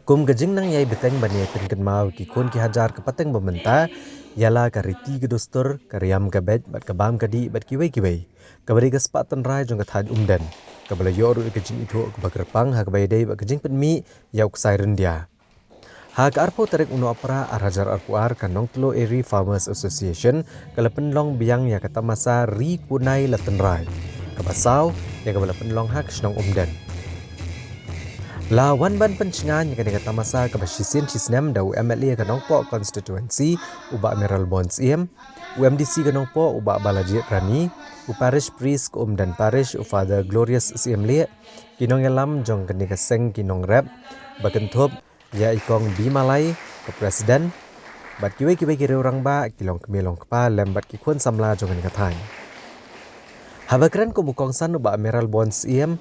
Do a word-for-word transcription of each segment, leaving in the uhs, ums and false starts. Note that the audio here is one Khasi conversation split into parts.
Kum ka jingnang ïai bteng ban ïai pynkynmaw ki khun ki hajar ka pateng ba mynta, ïa la ka riti ka dustur, ka riam ka beit, bad ka bam ka dih, bad kiwei kiwei. Kaba dei ka spah tynrai jong ka thaiñ Umden. Kaba la ïoh ruh ïa ka jingithuh kaba kyrpang ha kaba ïadei bad ka jingpynmih ïa u ksai ryndia. Ha ka arphew tarik u Nohprah ar hajar arphew ar, ka Nongtlow Area Farmers Association ka la pynlong biang ïa ka tamasa Ri Kunai La Tynrai, kaba saw ïa kaba la pynlong ha ka shnong Umden. La wan ban pynshngaiñ ïa kane ka tamasa kaba shisien shisnem da u M L A ka Nongpoh Constituency, u Bah Mayralborn Syiem, u M D C ka Nongpoh, u Bah Balajied Rani, u Parish Priest ka Umden Parish, u Father Glorious Syiemlieh, ki nongïalam jong kane ka seng ki nongrep, ba kynthup ïa i Kong Bimalai, ka President, bad kiwei kiwei ki riew rangbah, ki longkmie longkpa, lem bad ki khun samla jong kane ka thaiñ. Haba kren kum u kongsan u Bah Mayralborn Syiem,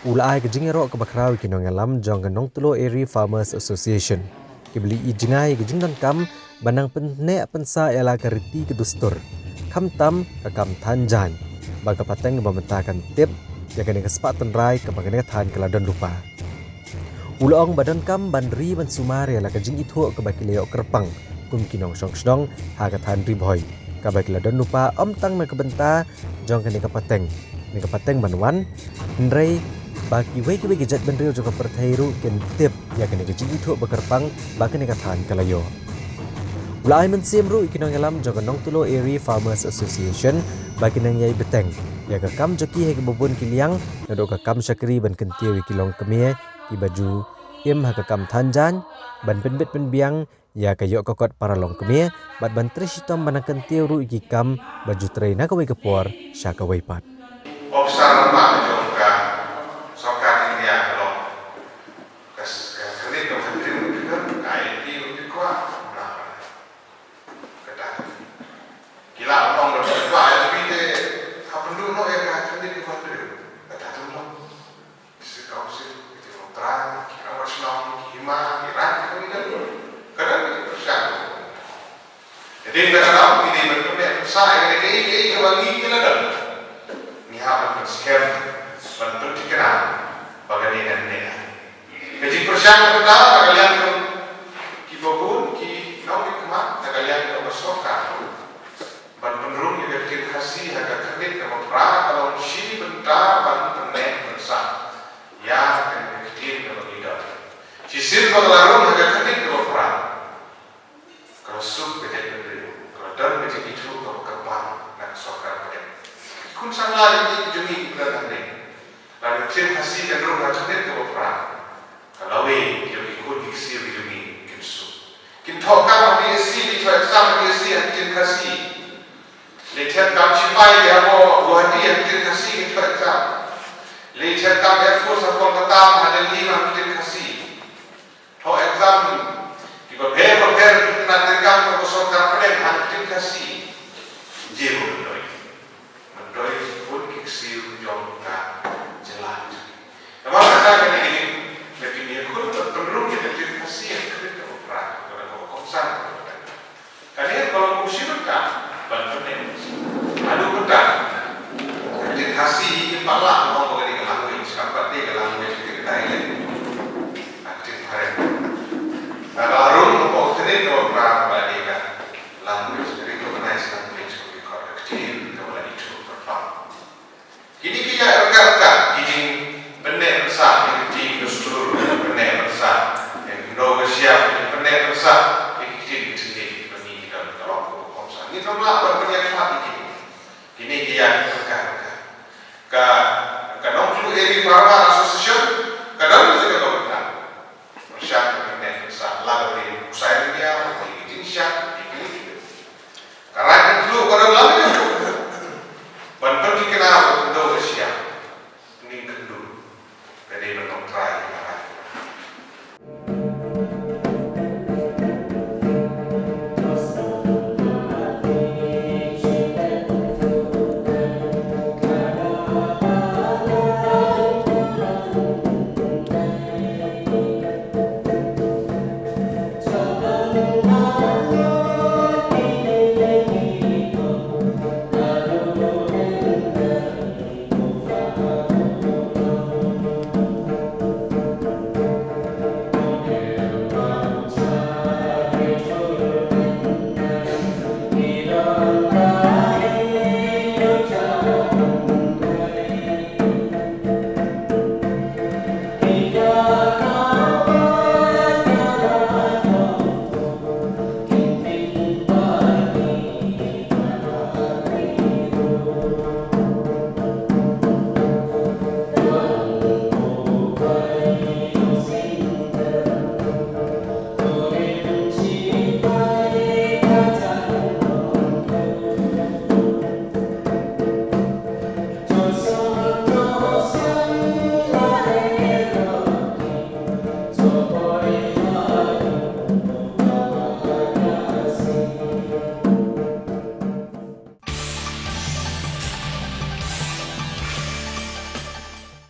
u la ai ka jingïaroh kaba khraw ïa ki nongïalam jong ka Nongtlow Area Farmers Association, kiba la ïohi jngai ïa ka jingdonkam ban nang pynneh pynsah ïa la ka riti ka dustur, khamtam ka kam thaiñ jaiñ, ba ka pateng ba mynta kan tip ïa kane ka spah tynrai kaba kane ka thaiñ ka la don lypa. U la ong ba donkam ban ri ban sumar ïa la ka jingithuh kaba ki la ïoh kyrpang kum ki nongshong shnong ha ka thaiñ Ri Bhoi, kaba ki la don lypa ym tang na ka bynta jong kane ka pateng, kane ka pateng ban wan, hynrei ba kiwei kiwei ki jaitbynriew jong ka pyrthei ruh kin tip ïa kane ka jingithuh ba kyrpang ba kane ka thaiñ ka la ïoh. U la ai mynsiem ruh ïa ki nongïalam jong ka Nongtlow Area Farmers Association ba kin nang ïai bteng ïa ka kam jong ki ha kiba bun ki liang, naduh ka kam shakri ban kyntiew ïa ki longkmie kiba ju im ha ka kam thaiñ jaiñ, ban pynbit pynbiang ïa ka ïoh ka kot para longkmie, bad ban trei shitom ban nang kyntiew ruh ïa ki kam ba ju trei na kawei ka por sha kawei pat. Officer lama jong ka sorkar India ka long ka s-, ka kredit ka pyntrei ka ka I L P ka kwah na kata. Ki la ong ba ka kwah I L P te ha pynduh noh ïa ka kredit ka pyntrei. Kata tu long. District Council, ki Nongtrai, ki Nongwashnong, ki Hima, ki Ran, ki Nongtrai. Kadang ki pyrshang. Jadi kadang-kadang ki dei ban pynbeit pynsa ïa kane kaei kaei kaba ngi ngi la don. Ngi hap ban pynskhem, ban pynthikna ba kane kan ne. Ka jingpyrshang mynta na ka liang jong kiba bun ki nongmihkhmat, na ka liang jong ka sorkar. Ban pynrung ïa ka ktien Khasi ha ka kredit kaba phra ka long shi bynta ban pynneh pynsah ïa ka ktien kaba ngi don. Shisien ba ka la rung ha ka kredit kaba phra, ka la suk ka jaitbynriew, ka la don ka jingithuh kaba kyrpang na ka sorkar pdeng. Ki khun samla jong ngi, jong ngi ki don hangne. Lada ka ktien Khasi kan rung ha ka kredit kaba phra, ka lawei jong ki khun ki ksiew jong ngi kin suk. Kin thoh kam ha B S C, kin thoh exam ha B S C ha ka ktien Khasi. Leit thied kam shipai ki hapoh Guwahati ha ka ktien Khasi kin thoh exam. Leit thied kam Air Force ha Kolkata, ha Delhi ha ka ktien Khasi. Thoh exam kiba pher ba pher, ki tnat treikam ka sorkar pdeng ha ka ktien Khasi. Jia ba myntoi, myntoi ki khun ki ksiew jong ka jylla. Namar kata ka dei ka jing, ka jingïakhun ban pynrung ïa ka ktien Khasi ha ka kredit kaba phra, kaba kongsan. Kane ka long kum shi bynta ban pynneh. Haduh mynta ka ktien Khasi im pat lah ban ong ba ka dei ka language, kam pat dei ka language, ka dei ka dialect. Ka ktien phareng. Ka la rung ba ka ktien kaba phra ba